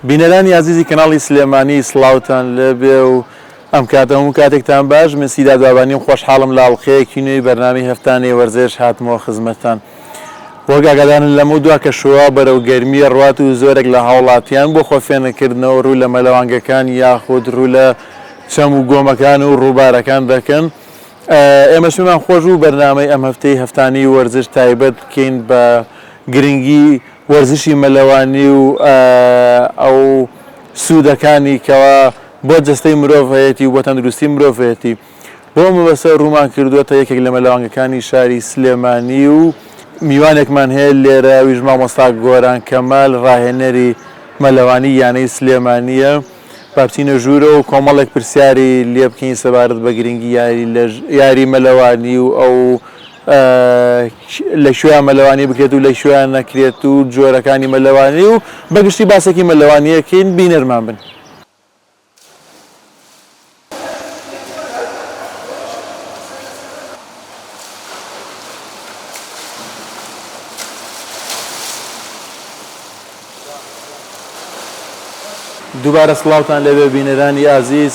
بینەرانی ئازیزی کەناڵی سلێمانی سڵاوتان لێبێ و ئەم کاتە هەموو کاتێکتان باش من سیداد بابانیم خۆشحاڵم لە ئەڵقەیەکی نوێی بەرنامەی هەفتانەی وەرزش هاتمەوە خزمەتتان وەک ئاگادارن لەمەو دوا کەشوهەوا بەرەو گەرمی ئەڕوات و زۆرێک لە هاوڵاتیان بۆ خۆفێنککردنەوە ڕوو لە مەلەوانگەکان یاخود ڕوو لە چەم و گۆمەکان و ڕووبارەکان دەکەن ئێمەش پێمان خۆش بوو بەرنامەی ئەم هەفتەی هەفتانەی وەرزش تایبەت بکەین بە گرنگی وەرزشی مەلەوانی و ئەو سوودەکانی کەوا بۆ جەستەی مرۆڤ هەیەتی و بۆ تەندروستی مرۆڤ هەیەتی. بۆ ئەم مەبەستە ڕوومان کردووەتە یەکێک لە مەلەوانگەکانی شاری سلێمانی و میوانێکمان هەیە لێرە ئەویش مامۆستا گۆران کەمال ڕاهێنەری مەلەوانی یانەی سلێمانییە. با بچینە ژوورەوە و کۆمەڵێک پرسیاری لێ بکەین سەبارەت بە گرنگی یاری لە یاری مەلەوانی و ئەو لە کوێ مەلەوانی بکرێت و لە کوێ نەکرێت و جۆرەکانی مەلەوانی و بەگشتی باسێکی مەلەوانیەکەین بینەرمان بن. دووبارە سڵاوتان لێبێ بینەرانی ئازیز،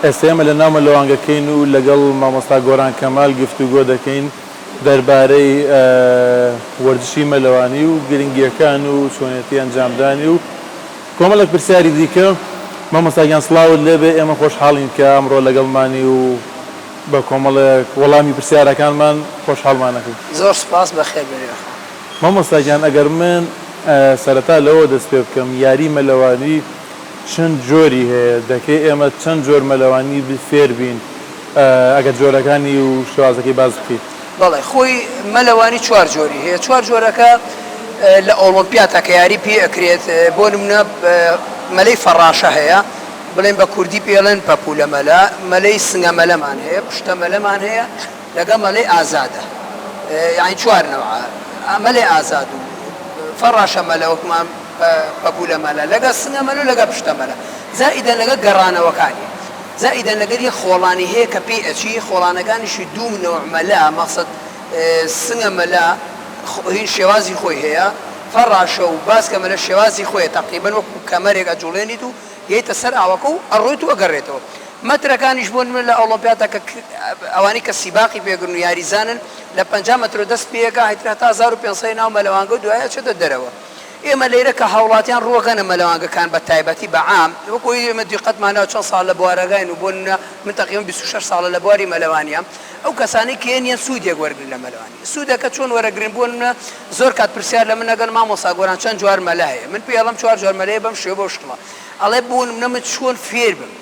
ئێستا ئێمە لە ناو مەلەوانگەکەین و لەگەڵ مامۆستا گۆران کەمال گفتوگۆ دەکەین دەربارەی وەرزشی مەلەوانی و گرنگییەکان و چۆنێتی ئەنجامدانی و کۆمەڵێک پرسیاری دیکە. مامۆستا گیان سڵاوت لێبێ، ئێمە خۆشحاڵین کە ئەمڕۆ لەگەڵمانی و بە کۆمەڵێک وەڵامی پرسیارەکانمان خۆشحاڵمان ئەکەی. زۆر سوپاس، بەخێر بێی یاخوا. مامۆستا گیان ئەگەر من سەرەتا لەوە دەست پێ بکەم یاری مەلەوانی چەند جۆری هەیە دەکرێ ئێمە چەند جۆر مەلەوانی فێر بین ئەگەر جۆرەکانی و شێوازەکەی باس بکەیت. بەڵێ خۆی مەلەوانی چوار جۆری هەیە چوار جۆرەکە لە ئۆڵۆمپیاتا کە یاری پێ ئەکرێت بۆ نمونە مەلەی فەڕاشە هەیە بڵێن بە کوردی پێ ئەڵێن پەپولە مەلە مەلەی سنگە مەلەمان هەیە پشتە مەلەمان هەیە لەگەڵ مەلەی ئازادە یانی چوار نەوعە مەلەی ئازاد و فەڕاشە مەلە وەکمان پەپولە مەلە لەگەڵ سنگە مەلە و لەگەڵ پشتە مەلە زائیدەن لەگەڵ گەڕانەوەکانی زائیدەن لەگەر یەک خۆڵانی هەیە کە پێی ئەچی خۆڵانەکانیشی دوو نەوع مەلە مەقسەد سنگە مەلە هین شێوازی خۆی هەیە فەڕاشە و باسکە مەلە شێوازی خۆیە تەقریبەن وەکو کەمەرێک ئەجوڵێنیت و یەیتە سەر ئاوەکە و ئەڕۆیت و ئەگەڕێتەوە مەترەکانیش بۆ نمونە لە ئۆڵۆمپیادا کە ئەوانەی کە سیباقی پێگرن و یاریزانن لە 50 مەترۆ دەست پێیەکا هەتر هەتا 1500 ناو مەلەوانگە و دوای ئەچێتە دەرەوە ئێمە لەیرە کە هاوڵاتیان ڕووەکەنە مەلەوانگەکان بە تایبەتی بە عام وەکو ئەوەی ئێمە دیقەتمان ناوە چەند ساڵ لە بوارەکاین و بۆ نمونە من تەقریبەن 26 ساڵە لە بواری مەلەوانیام ئەو کەسانەی کە یەن سوودێک وەرگرن لە مەلەوانی سوودەکە چۆن وەرەگرن بۆ نمونە زۆر کات پرسیار لە من ئەکەن مامۆستا گۆران چەند جوار مەلە هەیە من پێی ئەڵێم چوار جۆر مەلە هەیە بەم شێوە بەو شکڵە ئەڵێ بۆ نمونە من چۆن فێر بم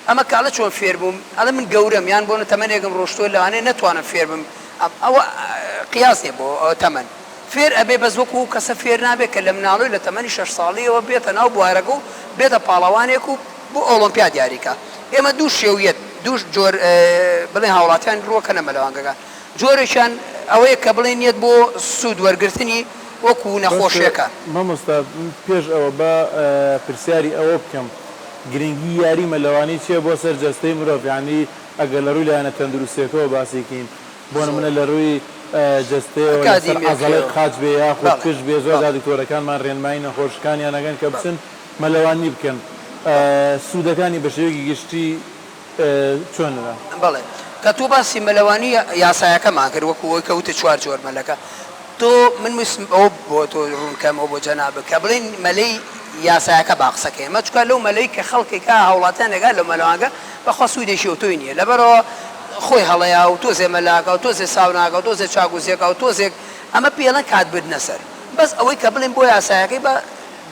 ئەمە کە ئەڵێ چۆن فێر بووم ئەڵێ من گەورەم یان بۆ تەمەنێکم ڕۆشتووە لەوانەیە نەتوانم فێر بم ئەوە قیاس نیە بۆ تەمەن فێر ئەبێ بەس وەکو ئەو کەسە فێر نابێ کە لە مناڵی لە تەمەنی شەش ساڵیەوە بێتە ناو بوارەکە و بێتە پاڵەوانێک و بۆ ئۆڵۆمپیاد یاریکا ئێمە دوو شێویەت دوو جۆر بڵێن هاوڵاتیان ڕووەکەنە مەلەوانگەکان جۆرێکیان ئەوەیە کە بڵێن یەت بۆ سوود وەرگرتنی وەکو بەس نەخۆشیەکان. مامۆستا من پێش ئەوە با پرسیاری ئەوە بکەم گرنگی یاری مەلەوانی چیە بۆ سەر جەستەی مرۆڤ یانی ئەگەر لە ڕووی لایەنە تەندروستیەکەوە باسی کەین بۆ زۆر نمونە لە ڕووی جەستەیەوە لەسەر عەزەڵەی ئەکادیمیەکەیەوە قاچ بێ یاخود بەڵێ پشت بێ زۆر بەڵێ جار دکتۆرەکانمان ڕێنمایی نەخۆشکانیان ئەکەن کە بەڵێ بچن مەلەوانی بکەن بەڵێ. سوودەکانی بە شێوەیەکی گشتی چۆنە؟ بەڵێ کە تۆ باسی مەلەوانی یاسایەکەمان کرد وەکو ئەوەی کە وتت چوار جۆر مەلەکە تۆ من ویستم ئەوە بۆ تۆ ڕوون کەمەوە بۆ جەنابت کە بڵێین مەلەی یاسایەکە با قسە کەین ئەمە چونکە لەو مەلەی کە خەڵکێکا هاوڵاتیانێکا لەو مەلەوانگە بەخوا سوودێکی ئەوتۆی نییە لەبەرئەوە خۆی هەڵەیە و تۆزێ مەلاکە و تۆزێ ساوناکە و تۆزێ چاکوزیەکە و تۆزێک ئەمە پێی ئەڵێن کات بردنە سەر بەس ئەوەی کە بڵێین بۆ یاسایەکەی با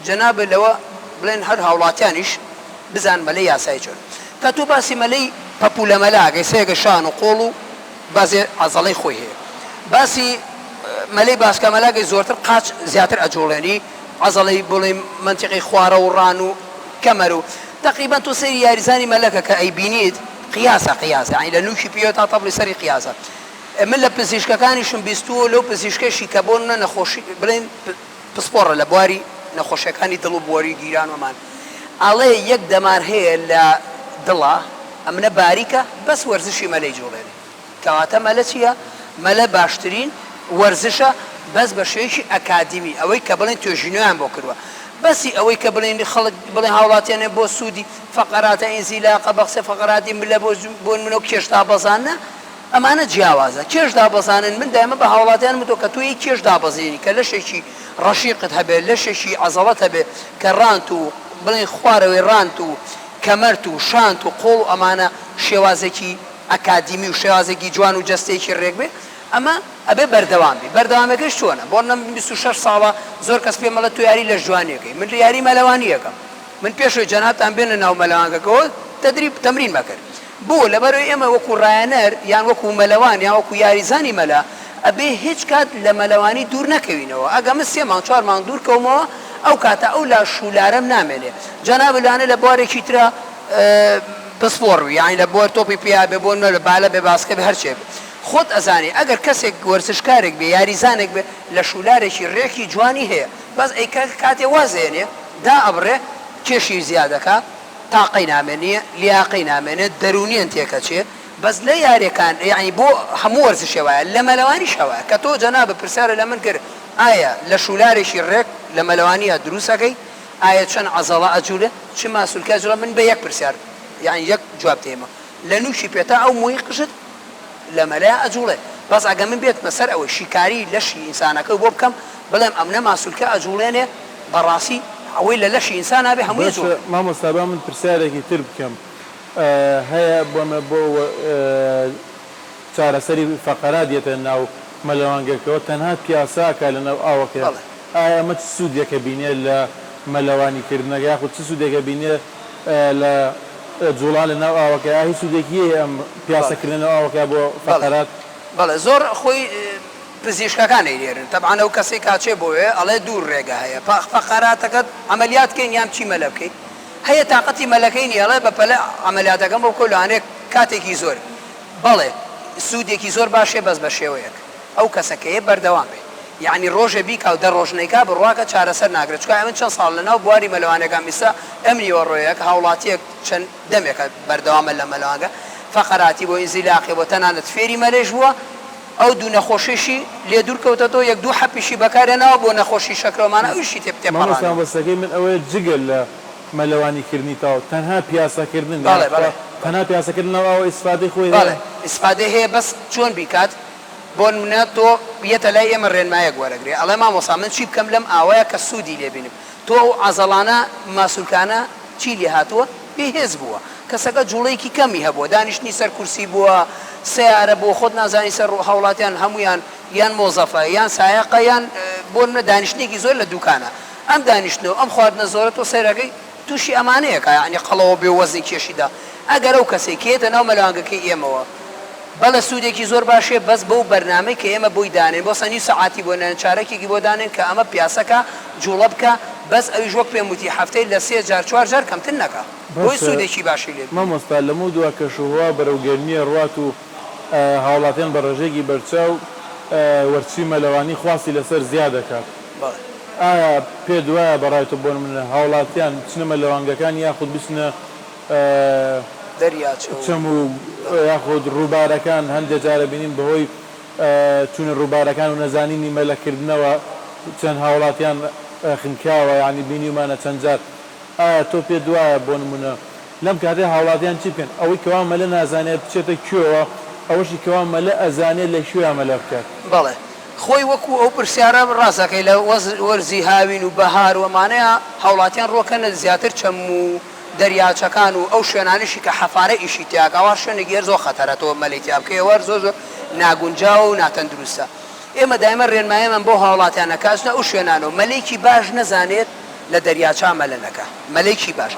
جەنابت لەوە بڵێن هەر هاوڵاتیانیش بزان مەلەی یاسایی چۆن کە تۆ باسی مەلەی پەپولە مەلە ئەکەی سێگە شان و قۆڵ و بازێ عەزەڵەی خۆی هەیە باسی مەلەی باسکە مەلە ئەکەی زۆرتر قاچ زیاتر ئەجوڵێنی عەزەڵەی بڵێی مەنتیقەی خوارە و ڕان و کەمەر و تەقریبەن تۆ سەیری یاریزانی مەلەکە کە ئەیبینیت قیاسە قیاسە یانی لە نوکی پێوە تا تەپڵی سەری قیاسە من لە پزیشکەکانیشم بیستووە لەو پزیشکەشی کە بۆ نمونە نەخۆشی بڵێین پسپۆڕە لە بواری نەخۆشیەکانی دڵ و بۆری گیران و ئەمان ئەڵێ یەک دەمار هەیە لە دڵا ئەمنە باریکە بەس وەرزشی مەلەی جوڵێنێ کەواتە مەلە چیە مەلە باشترین وەرزشە بەس بە شێوەیەکی ئەکادیمی ئەوەی کە بڵێن توێژینەوەیان بۆ کردوە. بەسی ئەوەی کە بڵێن خەڵک بڵێن هاوڵاتیانە بۆ سوودی فەقەراتە ئینزیلاقە بەقسە فەقەراتی ملە بۆ بۆ نمونە و کێش دابەزاندنە ئەمانە جیاوازە کێش دابەزانن من دایمە بە هاوڵاتیانم وتوە کە تۆ یەی کێش دابەزێنی کە لەشێکی ڕەشیقت هەبێ لەشێکی عەزەڵەت هەبێ کە ڕانت و بڵێن خوارەوەی ڕانت و کەمەرت و شانت و قۆڵ و ئەمانە شێوازێکی ئەکادیمی و شێوازێکی جوان و جەستەیەکی ڕێک بێ ئەمە ئەبێ بەردەوام بی بەردەوامەکەش چۆنە بۆ نمونە من 26 ساڵە زۆر کەس پێم ئەڵێ تۆ یاری لەشجوانی ئەکەی من یاری مەلەوانی ئەکەم من پێشەوەی جەنابتان بێنە ناو مەلەوانگەکەوە تدریب تەمرینم ئەکرد بۆ؟ لەبەرئەوەی ئێمە وەکو ڕایەنەر یان وەکو مەلەوان یان وەکو یاریزانی مەلە ئەبێ هیچ کات لە مەلەوانی دوور نەکەوینەوە ئەگە من سێ مانگ چوار مانگ دوور کەومەوە ئەو کاتە ئەو لاش و لارەم نامێنێ جەنابت لەوانەیە لە بوارێکی ترا پسپۆڕ بی یانی لە بوار تۆپی پێیا بێ بۆ نمونە لە بالە بێ باسکە بێ هەرچێ بێ خۆت ئەزانی ئەگەر کەسێک وەرزشکارێک بێ یاریزانێک بێ لەش و لارێکی ڕێکی جوانی هەیە بەس ئەی کە کاتێ واز ئێنێ دائەبڕێ کێشی زیادەکا تاقەی نامێنێ لیاقەی نامێنێ دەروونیان تێکەچێ بەس لە یاریەکان یەعنی بۆ هەموو وەرزشێ وایە لە مەلەوانیشا وایە کە تۆ جەنابت پرسیارت لە من کرد ئایا لەش و لارێکی ڕێک لە مەلەوانیا دروست ئەکەی ئایا چەند عەزەڵە ئەجولێ چ ماسولکە ئەجوڵێ من بە یەک پرسیار یەعنی یەک جواب تێمە لە نوکی پێ تا ئەو مووی قژت لە مەلەیا ئەجوڵێ بەس ئەگە من بێتمە سەر ئەوەی شیکاری لەشی ئینسانەکەو بۆ بکەم بڵێم ئەمنە ماسولکە ئەجوڵێنێ بەڕاستی ئەوەی لە لەشی ئینسانا بێ هەمووی باشە ئەجوڵێ. مامۆستا با من پرسیارێکی تر بکەم هەیە بۆمە بۆ چارەسەری فەقەرات یەتە ناو مەلەوانگەکەوە تەنها پیاسە ئەکا لە ناو ئاوەکەیا بەڵێ. ئایا ئەمە چ سوودێکە بینێ لە مەلەوانی کردنەکە یاخود چ سوودێکە بینێ لە جوڵان لە ناو ئاوەکە ئایا هیچ سوودێکی هەیە ئەم پیاسە بەڵێ. کردنە ناو ئاوەکە بۆ بەڵێ فەقەرات؟ بەڵێ زۆر خۆی پزیشکەکان ئەینێرن تەبعەن ئەو کەسەی کە ئەچێ بۆوێ ئەڵێ دوو ڕێگە هەیە فەقەراتەکەت عەمەلیات کەین یان بچی مەلە بکەی هەیە تاقەتی مەلەکەی نیە ئەڵێ بەپەلە عەمەلیاتەکەم بۆ بکەو لەوانەیە کاتێکی زۆر بەڵێ سوودێکی زۆر باشە بەس بە شێوەیەک ئەو کەسە کە یە بەردەوام بێ یەعنی ڕۆژێ بیکا و دە ڕۆژ نەیکا بڕواکە چارەسەر ناکرێ چونکە ئەمن چەند ساڵ لەناو بواری مەلەوانیەکان ئیستا ئەم نیوەڕۆیەک هاوڵاتیەک چەند دەمێکە بەردەوامە لە مەلەوانگە فەقەراتی بۆ ئینزیلاقی بۆ تەنانەت فێری مەلەیش بووە ئەو دوو نەخۆشیشی لێ دوور کەوتەتەوە یەک دوو حەپیشی بەکار هێناوە بۆ نەخۆشی شەکرەومانە ئەویشی تێ مامۆستا تێپەڕاندووە. مەبەستەکەی من ئەوەیە جگە لە مەلەوانی کردنی تاو تەنها پیاسە کردن بەڵێ یاخوا بەڵێ تەنها پیاسە کردن ناو ئاوە ئیسفادەی خۆی بەڵێ هەیە؟ ئیسفادەی هەیە بەس چۆن بیکات بۆنمونە تۆ یەتە لای ئێمە ڕێنمایەک وەرەگرێ ئەڵێ مامۆستا من چی بکەم لەم ئاوەیە کە سوودی لێ بینم تۆ ئەو عەزەڵانە ماسولکانە چی لێ هاتووە بێ هێز بووە کەسەکە جوڵەیەکی کەمی هەبووە دانیشتنی سەر کورسی بووە سەیارە بووە خۆت نازانی سەر هاوڵاتیان هەموویان یان مۆزەفە یان سایەقە یان بۆنمونە دانیشتنێکی زۆر لە دوکانە ئەم دانیشتنە و ئەم خواردنە زۆرە تۆ سەیرەکەی توشی ئەمانەیەکا یەعنی قەڵەوە بێ و وەزنی کێشی دا ئەگەر ئەو کەسەی کە یەتە ناو مەلەوانگەکەی ئێمەوە بەڵێ سودێکی زۆر باشیە بەس بەو بەرنامەی کە ئێمە بۆی دانێن بۆ سە نیو سەعاتی بۆ نانێن چارەکێکی بۆ دانێن کە ئەمە پیاسەکا جوڵە بکا بەس ئەویش وەک پێم وتی هەفتەی لە سێ جار چوار جار کەمتر نەکا بۆی باشە سودێکی باشی لێ ببینێ. مامۆستا لەمەودوا کەشوهەوا بەرەو گەرمی ئەڕوات و هاوڵاتیان بە ڕێژەیەکی بەرچاو وەرچی مەلەوانی خواستی لەسەر زیاد دەکات. بەڵێ. ئایا پێت وایە بە ڕای تۆ بۆ نمونە هاوڵاتیان بچنە مەلەوانگەکان یاخود بچنە دەریاچە و. چەم و یاخود ڕووبارەکان هەندێ جار ئەبینین بەهۆی چوونە ڕووبارەکان و نەزانینی مەلەکردنەوە چەند هاوڵاتیان خنکاوە یانی بینیومانە چەند جار ئایا تۆ پێت وایە بۆ نمونە لەم کاتەی هاوڵاتیان چی بکەن؟ ئەوەی کەوا مەلە نازانێت بچێتە کوێوە؟ ئەوەشی کەوا مەلە ئەزانێت لە کوێیا مەلە بکات؟ بەڵێ خۆی وەکو ئەو پرسیارە ڕاست ئەکەی لە وەرزی هاوین و بەهار و ئەمانەیا هاوڵاتیان ڕۆکەنە زیاتر چەم و دەریاچەکان و ئەو شوێنانەشی کە حەفارە ئیشی تیا ئەکا ئەوا شوێنێکی هەر زۆر خەتەرە تۆ مەلەی تیا بکەی ئەوە هەر زۆر زۆر ناگونجاوە و ناتەندروستە ئێمە دایمە ڕێنماییمان بۆ هاوڵاتیانە کە ئەچنە ئەو شوێنانەوە مەلەیەکی باش نەزانێت لە دەریاچە مەلە نەکا مەلەیەکی باش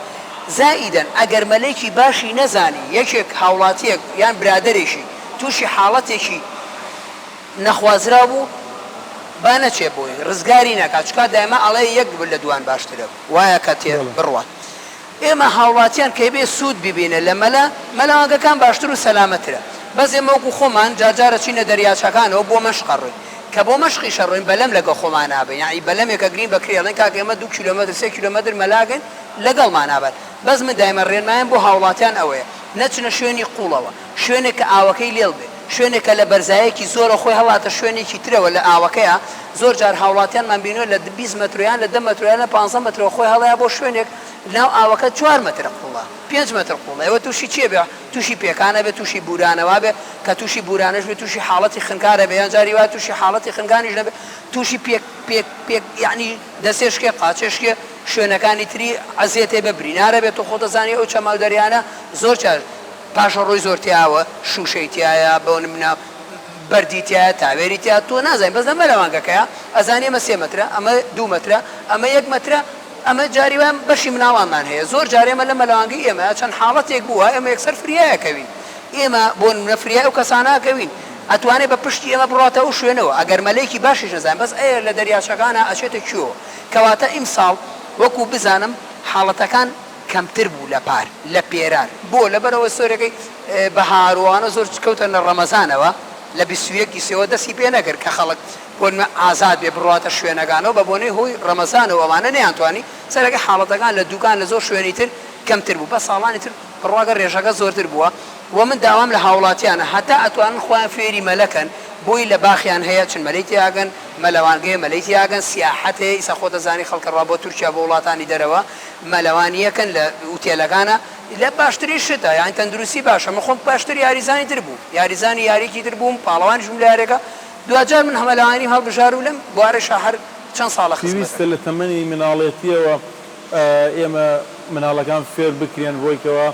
زائیدەن ئەگەر مەلەیەکی باشی نەزانی یەکێک هاوڵاتیەک یان برادەرێکی توشی حاڵەتێکی نەخوازراو بوو با نەچێ بۆی ڕزگاری نەکا چونکا دایمە ئەڵێ یەک لە دووان باشترە وایە کە تێ بەڵێ. بڕوات ئێمە هاوڵاتیان کە بێ سوود ببینە لە مەلە مەلەوانگەکان باشتر و سەلامەترە بەس ئێمە وەکو خۆمان جارجار ئەچینە دەریاچەکانەوە بۆ مەشق ئەڕۆین کە بۆ مەشقیش ئەڕۆین بەلەم لەگەڵ خۆمان نابەین یەعنی بەلەمێک ئەگرین بە کرێ ئەڵێن کاکە ئێمە دوو کیلۆمەتر سێ کیلۆمەتر مەلە ئەکەین لەگەڵمان نابەن بەس من دایمە ڕێنمایم بۆ هاوڵاتیان ئەوەیە نەچنە شوێنی قوڵەوە شوێنێک کە ئاوەکەی لێڵ بێ شوێنێک کە لە بەرزایەکی زۆرەوە خۆی هەڵاتە شوێنێکی ترەوە لە ئاوەکەیا زۆر جار هاوڵاتیانمان بینیوە لە 20 مەترۆ یان لە دە مەترۆ یان لە پانزە مەترەوە خۆی هەڵەیا بۆ شوێنێک ناو ئاوەکە چوار مەتر قوڵە پێنج مەتر قوڵە ئێوە توشی چی ئەبێ توشی پێکان ئەبێ توشی بورانەوە ئەبێ کە توشی بورانەش بێ توشی حاڵەتی خنکان ئەبێ یان جاری وایە توشی حاڵەتی خنکانیش نەبێ توشی پێک پێک پێک یەعنی دەستێ شکێ قاچێ شکێ شوێنەکانی تری عەزێتێ بێ برینارە بێ تۆ خۆت ئەزانی ئەو چەماو دەریانە زۆر جار پاشەڕۆی زۆر تیاوە شوشەی تیایە بۆ نمونە بەردی تیایە تاوێری تیا تۆ نازانی بەس لە مەلەوانگەکەیا ئەزانی ئەمە سێ مەترە ئەمە دوو مەترە ئەمە یەک مەترە ئەمە جاری وایە بەشی مناڵانمان هەیە زۆر جار ئێمە لە مەلەوانگەی ئێمە چەند حاڵەتێک بووە ئێمە یەکسەر فریای ئەکەوین ئێمە بۆ نمونە فریای ئەو کەسانە ئەکەوین ئەتوانێ بە پشتی ئێمە بڕواتە ئەو شوێنەوە ئەگەر مەلەیەکی باشیش نەزانێ بەس ئەیە لە دەریاچەکانا ئەچێتە کوێوە کەواتە ئیمساڵ وەکو بزانم حاڵەتەکان کەمتر بوو لە پار لە پێرار بۆ لەبەرئەوە سۆرەکەی بەهار و ئەوانە زۆر کەوتە نە ڕەمەزانەوە لە 21 ی سێوە دەستی پێ نەکرد کە خەڵک بۆ نمونە ئازاد بێ بڕواتە شوێنەکانەوە بە بۆنەی هۆی ڕەمەزانەوە ئەوانە نەیانتوانی سەرەکە حاڵەتەکان لە دوکان لە زۆر شوێنی تر کەمتر بوو بەس ساڵانی تر بڕواکە ڕێژەکە زۆرتر بووە وە من داوام لە هاوڵاتیانە هەتا ئەتوانن خۆیان فێری مەلە کەن بۆی لە باخیان هەیە چن مەلەی تیاگەن مەلەوانگەیە مەلەی تیاگەن سیاحەت هەیە ئیسا خۆت ئەزانی خەڵک ئەڕوا بۆ تورکیا بۆ وڵاتانی دەرەوە مەلەوانیەکەن لە ئوتێلەکانا لە باشترین شتە یانی تەندروستی باشە من خۆم پاشتر یاریزانی تر بووم یاریزانی یاریکی تر بووم پاڵەوانیش بووم لە یاریەکە دواجار من مەلەوانیم هەڵبژارد و لەم بوارەشا هەر چەند ساڵە خزمەتم. پێویستە لە تەمەنی مناڵێتیەوە ئێمە مناڵەکان فێر بکرێن بۆی کەوا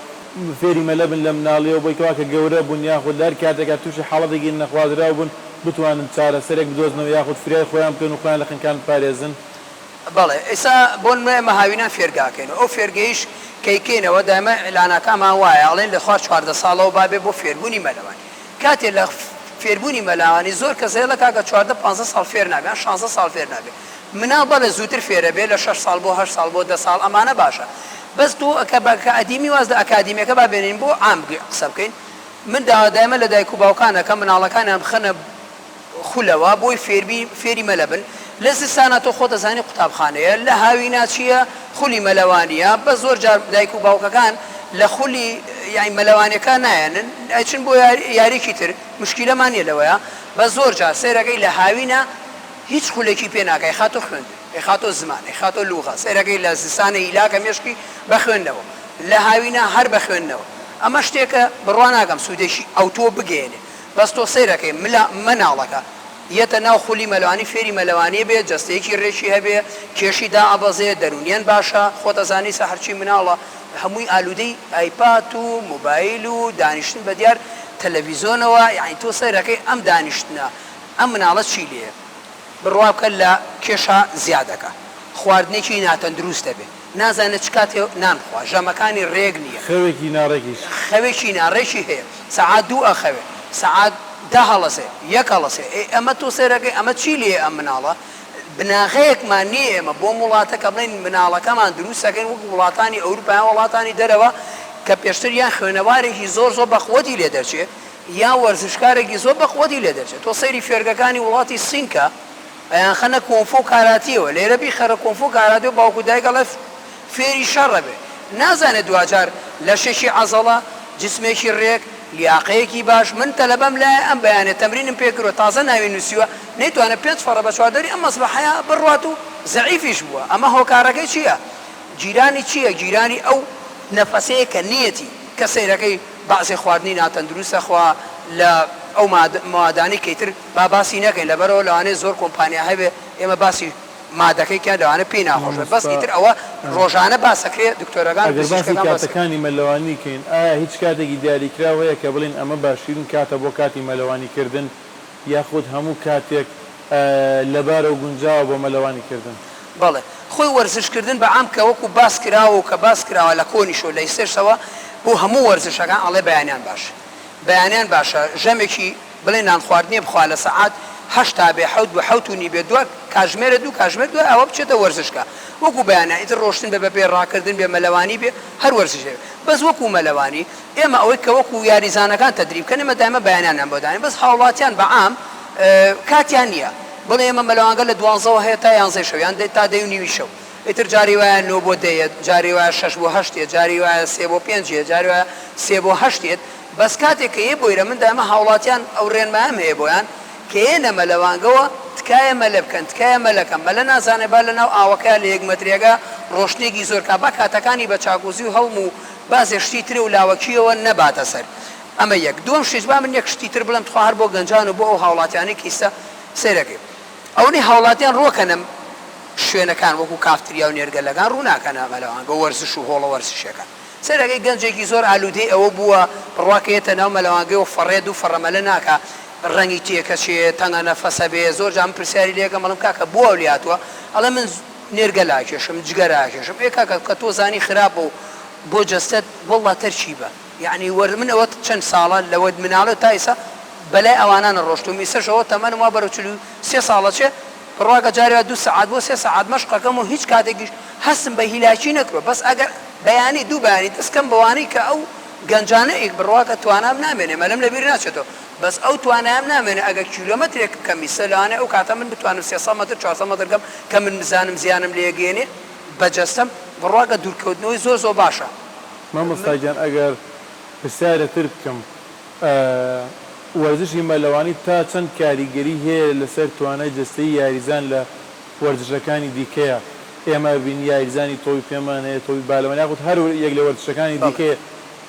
فێری مەلە بن لە مناڵیەوە بۆی کەوا کە گەورە بوون یاخود لە هەر کاتێکا توشی حاڵەتێکی نەخوازراو بوون بتوانن چارەسەرێک بدۆزنەوە یاخود فریای خۆیان بکەون و خۆیان لە خنکان بپارێزن. بەڵێ ئیسا بۆ نمونە ئێمە هاوینان فێرگە ئەکەین و ئەو فێرگەیش کە ئەیکەینەوە دایمە ئیعلاناکامان وایە ئەڵێن لە خوار 14 ساڵەوە با بێ بۆ فێربوونی مەلەوانی کاتێ لە فێربوونی مەلاوانی زۆر کەس هەیە ئەڵێ کاکە 14 پانزە ساڵ فێر نابێ یان شانزە ساڵ فێر نابێ مناڵ بەڵێ زووتر فێرە بێ لە شەش ساڵ بۆ هەشت ساڵ بۆ دە ساڵ ئەمانە باشە بەس تۆ کە بە ئەکادیمی واز لە ئەکادیمیەکە با بێنین بۆ عام قسە بکەین من داوا دایمە لە دایک و باوکان ئەکەم مناڵەکانیان بخەنە خولەوە بۆی فێربی فێری مەلە بن لە زستانا تۆ خۆت ئەزانی قوتابخانەیە لە هاوینا چیە خولی مەلەوانیە بەس زۆر جار دایک و باوکەکان لە خولی یانی مەلەوانیەکە نایەنن ئەچن بۆ یاریکی تر مشکیلەمان نیە لەوەیا بەس زۆر جار سەیرەکەی لە هاوینا هیچ خولێکی پێ ناکا ئەیخاتۆ خوێندن ئەیخاتۆ زمان ئەیخاتۆ لوغە سەیرەکەی لە زستانە هیلاکە مێشکی بە خوێندنەوە لە هاوینا هەر بە خوێندنەوە ئەمە شتێکە بڕوا ناکەم سوودێکی ئەوتۆ بگەیەنێ بەس تۆ سەیرەکەی ملا مەناڵەکە یەتە ناو خولی مەلەوانی فێری مەلەوانی بێ جەستەیەکی رێکی هەبێ کێشی دائەبەزێ دەرونیەن باشە خۆت ئەزانی سە هەرچی مناڵە هەمووی ئالودەی ئایپات و مۆبایل و دانیشتن بەدیار تەلەڤیزۆنەوە یانی تۆ سەیرەکەی ئەم دانیشتنە ئەم مناڵە چی لێیە بڕوا بکە لە کێشا زیاد ئەکا خواردنێکی ناتەندروست ئەبێ نازانێ چ کاتێ نان بخوا ژەمەکانی رێک نیە. خەوێکی ناڕێکیش. خەوێکی ناڕێکی هەیە سەعات دوو ئەخەوێ سەعات دە هەڵەسێ یەک هەڵەسێ ئەی ئەمە تۆ سەیرەکەی ئەمە چی لێیە ئەم مناڵە بناغەیەکمان نیە ئێمە بۆم وڵاتە کە بڵێین مناڵەکەمان دروست ئەکەین وەک وڵاتانی ئەوروپا یان وڵاتانی دەرەوە کە پێشتر یان خوێنەوارێکی زۆر زۆر بەقوەتی لێ دەرچێ یان وەرزشکارێکی زۆر بەقوەتی لێ دەرچێ تۆ سەیری فێرگەکانی وڵاتی سین کە ئەیانخەنە کۆنفۆ و کاراتیەوە لێرە بیخەرە کۆنفۆ کاراتیەوە باوک و دایک ئەڵێ فێری شەڕە بێ نازانێ دواجار لەشێکی عەزەڵە جسمێکی ڕێک لیاقەیەکی باش من تەلەبەم لایە ئەم بەیانە تەمرینم پێ کردوە تازە ناوی نوسیوە نەیتوانێ پێنج فەڕە بە چواردەوری ئەم مەسبەحەیا بڕوات و زەعیفیش بووە ئەمە هۆکارەکەی چیە گیرانی چیە گیرانی ئەو نەفەسەیە کە نیەتی کە سەیرەکەی بەعزێ خواردنی ناتەندروست ئەخوا لە ئەو مادانەی کە ئیتر با باسی نەکەین لەبەرئەوە لەوانەیە زۆر کۆمپانیا هەبێ ئێمە باسی مادەکەی کەین لەوانەیە پێی ناخۆش بێت بەس مامۆستا ئیتر ئەوە ڕۆژانە باس ئەکرێ دکتۆرەکان و ئەگەر باسی پزیشکەکان باس ئەکەن. کاتەکانی مەلەوانی کەین ئایا هیچ کاتێکی دیاریکراو هەیە کە بڵێین ئەمە باشترین کاتە بۆ کاتی مەلەوانی کردن یاخود هەموو کاتێک لەبارە و گونجاوە بۆ مەلەوانی کردن؟ بەڵێ خۆی وەرزش کردن بە عام کە وەکو باس کراوە و کە باس کراوە لە کۆنیشەوە لە ئیستێشەوە بۆ هەموو وەرزشەکان ئەڵێ بەیانیان باشە بەیانیان باشە ژەمێکی بڵێ نان خواردنێ بخوا لە سەعات هەشت تا بێ حەوت بۆ حەوت و نیو بێ دوا کاژمێرە دوو کاژمێر دوای ئەوە بچێتە وەرزش کا وەکو بەیانیان ئیتر ڕۆشتن بێ بە پێ ڕاکردن بێ مەلەوانی بێ هەر وەرزشێ بێ بەس وەکو مەلەوانی ئێمە ئەوەی کە وەکو یاریزانەکان تەدریب کەن ئێمە دایمە بەیانیانیان بۆ دانێن بەس هاوڵاتیان بە عام کاتیان نیە بڵێ ئێمە مەلەوانگە لە دوانزەوە هەیە تا یانزەی شەو یان تا دەی و نیوی شەو ئیتر جاری وایە نۆ بۆ دە یەت جاری وایە شەش بۆ هەشت یەت جاری وایە سێ بۆ پێنج یەت جاری وایە سێ بۆ هەشت یەت بەس کاتێک کە یێ بۆیرە من دایمە هاوڵاتیان ئەو ڕێنمایەم هەیە بۆیان کە یێنە مەلەوانگەوە تکا. تکایە مەلە بکەن تکایە مەلە کەن مەلە نازانێ با لەناو ئاوەکەیا لە یەک مەترێگا ڕۆشتنێکی زۆر کا با کاتەکانی بە چاکوزی و هەڵم و بازێ شتی ترێ و لاوەکیەوە نەباتە سەر ئەمە یەک دووەم شتیش با من یەک شتی تر بڵێم تخوا هەر بۆ گەنجان و بۆ ئەو هاوڵاتیانەی کە ئیستا سەیرەکەی ئەونەی هاوڵاتیان ڕۆکەنە شوێنەکان وەکو کافتریا و نێرگەلەکان ڕوو ناکەنە مەلەوانگە و وەرزش و هۆڵە وەرزشیەکان سەیرەکەی گەنجێکی زۆر ئالودەی ئەوە بووە بڕوا کە یەتە ناو مەلەوانگەی و فەڕێ دوو فەڕە مەلە ناکا ڕەنگی تێکەچێ تەنگە نەفەسە بێ زۆر جار من پرسیاری لێ ئەکەم ئەڵێم کاکە بۆ ئەو لێهاتووە ئەڵێ من نێرگەلە ئەکێشم جگەرە ئەکێشم ئێ کاکە کە تۆ زانی خراپە و بۆ جەستەت وەڵڵا تەرکی بە یەعنی وەر من ئەوە چەند ساڵە لەوە مناڵەوە تا ئیسا بەلای ئەوانە نەڕۆشتووم ئیسەش ئەوە تەمەنم وا بەرەو 43 ساڵ ئەچێ بڕواکە جارێ وا دوو سەعات بۆ سێ سەعات مەشق ئەکەم و هیچ کاتێکیش هەستم بە هیلاکی نەکردوە بەس ئەگەر بەیانی دوو بەیانی دەست کەم بەوانەی کە ئەو گەنجانە ئیک بڕواکە توانام نامێنێ مەلەم لەبیر ناچێتەوە بەس ئەو توانایەم نامێنێ ئەگەر کیلۆمەترێک بکەم ئیسە لەوانەیە ئەو کاتە من بتوانم 300 مەتر 400 مەتر کەم کە من بزانم زیانم لێ گەیەنێ بە جەستەم بڕواکە دوورکەوتنەوەی زۆر زۆر باشە. مامۆستا گیان ئەگەر پرسیارێ تر بکەم وەرزشی مەلەوانی تا چەند کاریگەری هەیە لەسەر توانای جەستەیی یاریزان لە وەرزشەکانی دیکەیە ئێمە ئەبینین یاریزانی تۆپی پێمان هەیە تۆپی بالەوان یاخود هەر یەک لە وەرزشەکانی بەڵێ. دیکەیە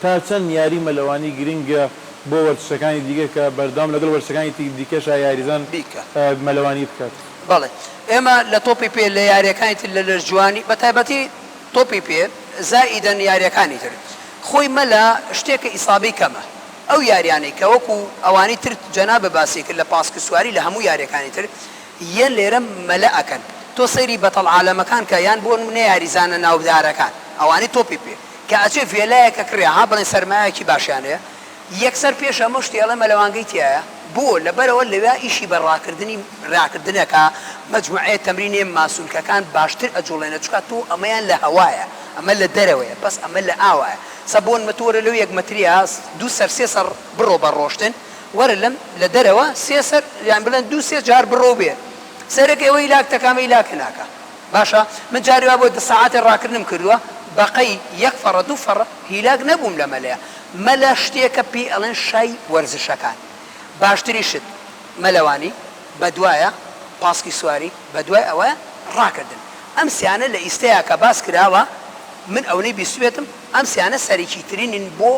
تا چەند یاری مەلەوانی گرنگە بۆ وەرزشەکانی دیکە کە بەردەوام لەگەڵ وەرزشەکانی دیکەشا یاریزان بیکە. مەلەوانی بکات؟ بەڵێ ئێمە لە تۆپی پێ لە یاریەکانی تر لە لەشجوانی بە تایبەتی تۆپی پێ زائیدەن یاریەکانی تر خۆی مەلە شتێکە ئیسابەی کەمە ئەو یاریانەی کە وەکو ئەوانی تر جەنابت باسی کرد لە پاسک سواری لە هەموو یاریەکانی تر یەن لێرە مەلە ئەکەن تۆ سەیری بەتەڵ عالەمەکان کە یان بۆ نمونە یاریزانە ناودارەکان ئەوانەی تۆپی پێ کە ئەچێ ڤێلایەک ئەکڕێ ها بڵێن سەرمایەکی باشیان هەیە یەکسەر پێش هەموو شتێ ئەڵێ مەلەوانگەی تیایە بۆ؟ لەبەرئەوە لەویا ئیشی بە ڕاکردنی ڕاکردنەکا مەجموعەیە تەمرینێ ماسولکەکان باشتر ئەجوڵێنێ چونکا تۆ ئەمەیان لە هەوایە ئەمە لە دەرەوەیە بەس ئەمە لە ئاوایە سە بۆنمە تۆ وەرە لەو یەک مەتریە دوو سەر سێ سەر بڕۆ بە ڕۆشتن وەرە لەم لە دەرەوە سێ سەر یان بڵێن دوو سێ جار بڕۆ و بێ سەرەکەی ئەوە هیلاک تەکا ئەمە هیلاکت ناکا باشە من جاری وا بووە دە سەعاتێ ڕاکردنم کردووە بەقەی یەک فەڕە دوو فەڕە هیلاک نەبووم لە مەلەیا مەلە شتێکە پێی ئەڵێن شای وەرزشەکان باشترین شت مەلەوانی بەدوایە پاسکی سواری بەدوای ئەوەیە ڕاکردن ئەم سیانە لە ئیستەیا کە باس کراوە من ئەونەی بیستبێتم ئەم سیانە سەرەکی ترینن بۆ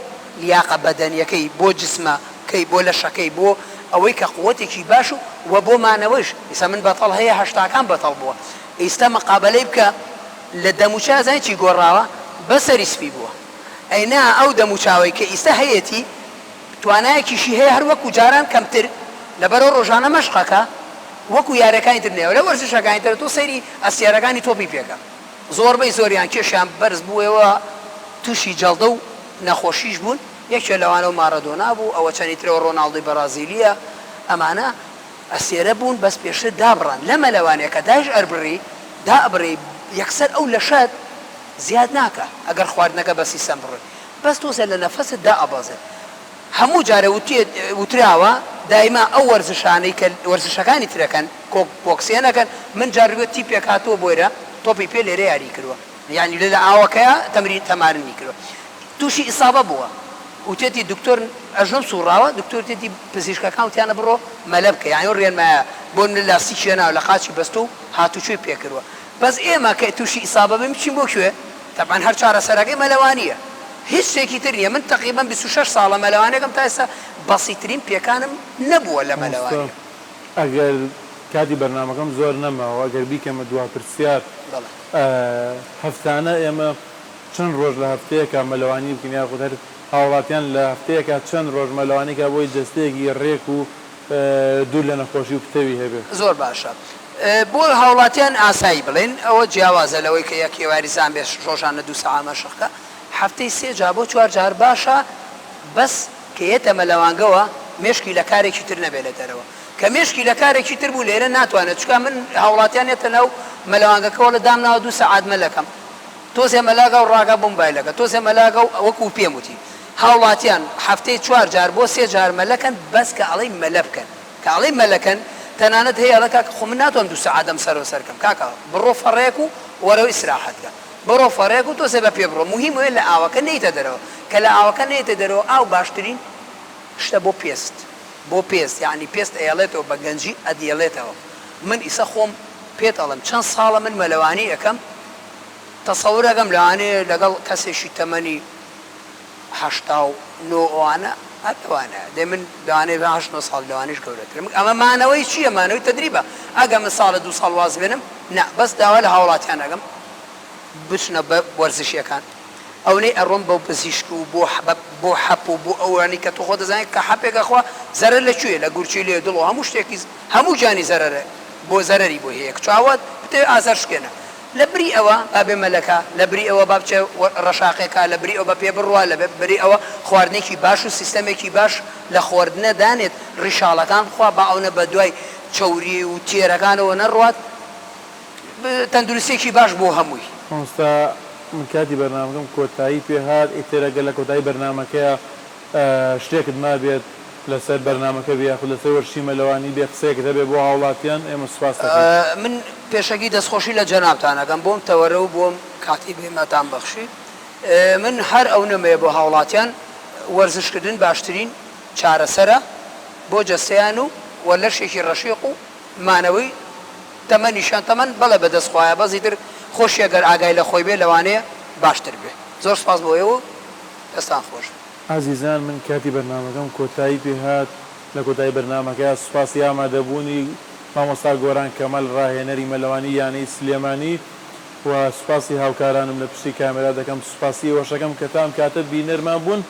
لیاقە بەدەنیەکەی بۆ جسمە کەی بۆ لەشەکەی بۆ ئەوەی کە قوەتێکی باش و وە بۆ مانەوەیش ئیستا من بەتەڵ هەیە هەشتاکان بەتەڵ بووە ئیستا مقابەلەی بکە لە دەموچا ئەزانی چی گۆڕاوە بەس سەری سپی بووە ئەی نا ئەو دەموچاوەی کە ئیستا هەیەتی توانایەکیشی هەیە هەر وەکو جاران کەمتر لەبەرئەوە ڕۆژانە مەشق ئەکا وەکو یاریەکانی تر نیە لە وەرزشەکانی تر تۆ سەیری ئەستێرەکانی تۆپی پێکە زۆربەی زۆریان کێشیان بەرز بووەوە توشی جەڵدە و نەخۆشیش بوون یەکێ لەوانەو مارادۆنا بوو ئەوە چەنی ترەوە ڕۆناڵدۆی بەڕازیلیە ئەمانە ئەسێرە بوون بەس پێشتر دابڕان لەمە لەوانەیە کە دایش ئەربڕی دائەبڕێی یەکسەر ئەو لەشەت زیاد ناکا ئەگەر خواردنەکە بە سیستەم بڕۆی بەس تۆزێ لە نەفەست دائەبەزێت هەموو جارێ وتێ وتراوە دایما ئەو وەرزشانەی کە وەرزشەکانی ترەکەن کۆک بۆکسێن ئەکەن من جارگوێ تیپێک هاتووە بۆیرە تۆپی پێ لێرە یاری کردوە یانی لە ئاوەکەیا تەمرین تەمارنی کردوە توشی ئیسابە بووە وتێتی دکتۆر ئەژنۆم سوڕاوە دکتۆر وتێتی پزیشکەکان وتیانە بڕۆ مەلە بکە یانی ئەو ڕێنمایە بۆ نمونە لاستیکی هێناوە لە قاچی بەستوە و هاتوچۆی پێکردوە بەس ئێمە کە توشی ئیسابە بین بچین بۆ کوێ تەبعەن هەر چارەسەرەکەی مەلەوانیە هیچ شتێکی تر نیە من تەقریبەن 26 ساڵە مەلەوانێکم تا ئێستا بەسیترین پێکانم نەبووە لە مامۆستا مەلەوانیە. ئەگەر کاتی بەرنامەکەم زۆر نەماوە ئەگەر بیکەمە دوا پرسیار بەڵێ. هەفتانە ئێمە چەند ڕۆژ لە هەفتەیەکا مەلەوانی بکەین یاخود هەر هاوڵاتیان لە هەفتەیەکا چەند ڕۆژ مەلەوانی کا بۆی جەستەیەکی ڕێک و دوور لە نەخۆشی و پتەوی هەبێ؟ زۆر باشە بۆ هاوڵاتیان ئاسایی بڵێین ئەوە جیاوازە لەوەی کە یەک یاریزان بێت ڕۆژانە دوو سەعات مەشق کا هەفتەی سێ جار بۆ چوار جار باشە بەس کە یەتە مەلەوانگەوە مێشکی لە کارێکی تر نەبێ لە دەرەوە کە مێشکی لە کارێکی تر بوو لێرە ناتوانێت چونکە من هاوڵاتیان یەتە ناو مەلەوانگەکەوە لە دامناوە دوو سەعات مەلەکەم تۆزێ مەلاگە و ڕاگە بۆ مبایلەکە تۆزێ مەلاگە و وەکو پێم وتی هاوڵاتیان هەفتەی چوار جار بۆ سێ جار مەلەکەن بەس کە ئەڵێی مەلە بکەن کە ئەڵێی مەلەکەن تەنانەت هەیە ئەڵێ کاکە خۆ من ناتوانم دوو سەعات ئەم سەرەو سەر کەم کاکە بڕۆ فەڕێک و وەرەوە ئیسراحەت کە بڕۆ فەڕێک و تۆزێ بە پێ بڕۆ موهیم ئەوەیە لە ئاوەکە نەیتە دەرەوە کە لە ئاوەکە نەیتە دەرەوە ئاو باشترین شتە بۆ پێست بۆ پێست یەعنی پێست ئەیەڵێتەوە بە گەنجی ئەدیەڵێتەوە. من ئیسە خۆم پێت ئەڵێم چەند ساڵە من مەلەوانی ئەکەم تەسەور ئەکەم لەوانەیە لەگەڵ کەسێکی تەمەنی 89 ئەوانە هەر لەوانە دەی من لەوانەیە بە هەشت نۆ ساڵ لەوانیش گەورەترم ئەمە مانەوەی چییە مانەوەی تەدریبە ئەگەر من ساڵە دوو ساڵ واز بێنم نا بەس داوا لە هاوڵاتیان ئەکەم بچنە بە وەرزشیەکان ئەونەی ئەڕۆن بۆ پزیشک و بۆ بۆ حەپ و بۆ ئەوانی کە تۆ خۆت دەزانی کە حەپێک ئەخوا زەرەر لە کوێیە لە گورچیلەیە دڵ و هەموو شتێکی هەموو گیانی زەرەرە بۆ زەرەری بۆی هەیە کچاوە بتەوێ ئازار شکێنە لە بری ئەوە با بێ مەلەکا لە بری ئەوە با بچێ ڕەشاقێکا لە بری ئەوە بە پێ بڕوا لە بری ئەوە خواردنێکی باش و سیستەمێکی باش لە خواردنە دانێت ڕیشاڵەکان بخوا با ئەونە بە دوای چەوری و تێرەکانەوە نەڕوات تەندروستیەکی باش بۆ هەمووی. مامۆستا من کاتی بەرنامەکەم کۆتایی پێ هات ئیتر ئەگەر لە کۆتایی بەرنامەکەیا شتێکت مابێت لەسەر بەرنامەکە بێ یاخود لەسەر وەرزشی مەلەوانی بێ قسەیەکت هەبێ بۆ هاوڵاتیان ئێمە سوپاست دەکەین. من پێشەکی دەستخۆشی لە جەنابتان ئەکەم بۆم تەوەرە و بۆم کاتی بێمەتان بەخشی من هەر ئەونەمەیە بۆ هاوڵاتیان وەرزشکردن باشترین چارەسەرە بۆ جەستەیان و وە لەشێکی ڕەشیق و مانەوەی تەمەنیشیان تەمەن بەڵێ بەدەست خوایە بەس ئیتر خۆشی ئەگەر ئاگای لە خۆی بێ لەوانەیە باشتر بێ زۆر سوپاس بۆ ئێوە و دەستان خۆش بێ. ئازیزان من کاتی بەرنامەکەم کۆتایی پێ هات لە کۆتایی بەرنامەکەیا سوپاسی ئامادەبوونی مامۆستا گۆران کەمال ڕاهێنەری مەلەوانی یانەی سلێمانی و سوپاسی هاوکارانم لە پشتی کامێرا دەکەم سوپاسی ئێوەشەکەم کە تا ئەم کاتە بینەرمان بوون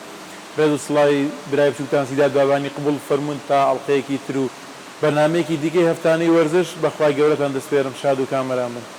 ڕێز و سڵاوی برای بچوکتان سیداد بابانی قبوڵ فەرموون تا ئەڵقەیەکی تر و بەرنامەیەکی دیکەی هەفتانەی وەرزش بە خوای گەورەتان دەسپێرم شاد و کامەران بن.